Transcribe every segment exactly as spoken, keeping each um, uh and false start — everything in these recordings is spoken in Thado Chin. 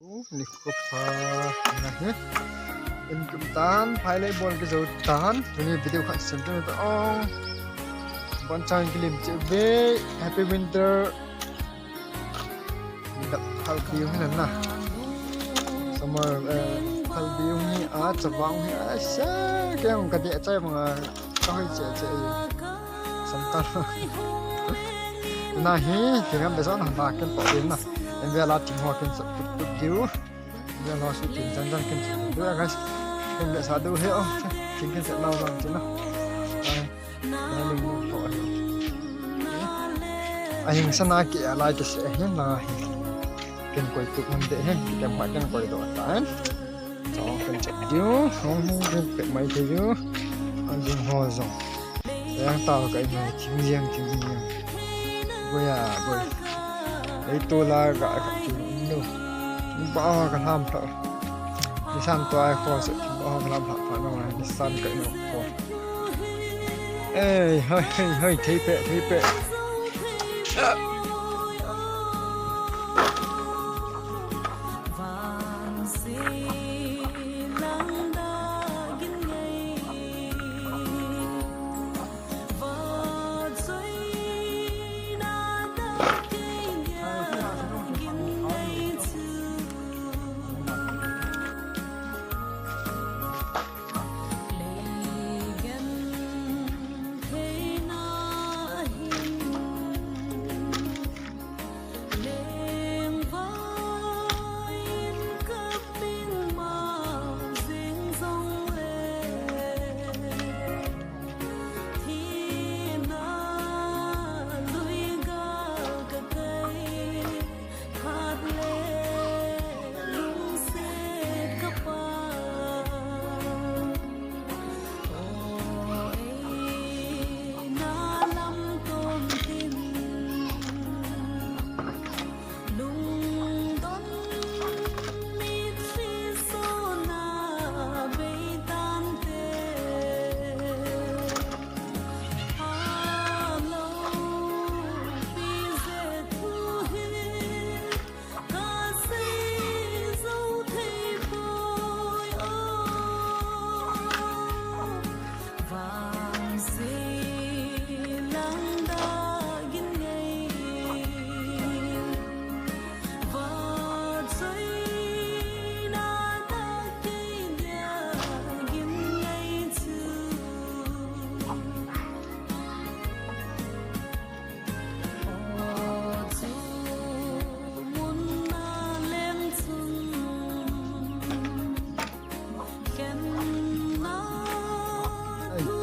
Nikho pha nahi. Inkum tan, phai lei bol kijou tan. Tuni video khat sem tan ong. Bon chang kilim che ve. Happy winter. Dap phal biu hi na. Summer, eh, phal biu hi a, chavang hi a, sa keng ka de chai manga. Ka hoi che che. Samkal. Nahi, tingam be zon handa ken po din na. En vela ting ho ken sa tup tup diu. En vela su ting jan jan ken sa. Du ya guys. Ken be sa du he o. Ting ken sa lau lau che na. Ai. Na ling mo po he. Ahing sana ki alai ke se he nahi. Ken koi tup hande he. Ken ma ken koi do tan. Chong kan chet diu, hong hong kan pek mai thei diu. An jing ho jong. Yang tao ka ina thing yang thing yang. Boya boy. Ei to la ga ka thing no. Ba ho ka ham tha. Ni san to ai kho se ba ho ka ham tha pa no ni san ka no kho. Ei, hoi hoi hoi thei pe thei pe.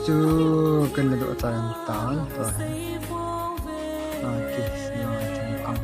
Chu kan do tan tan to he. Aki, sio tan kam.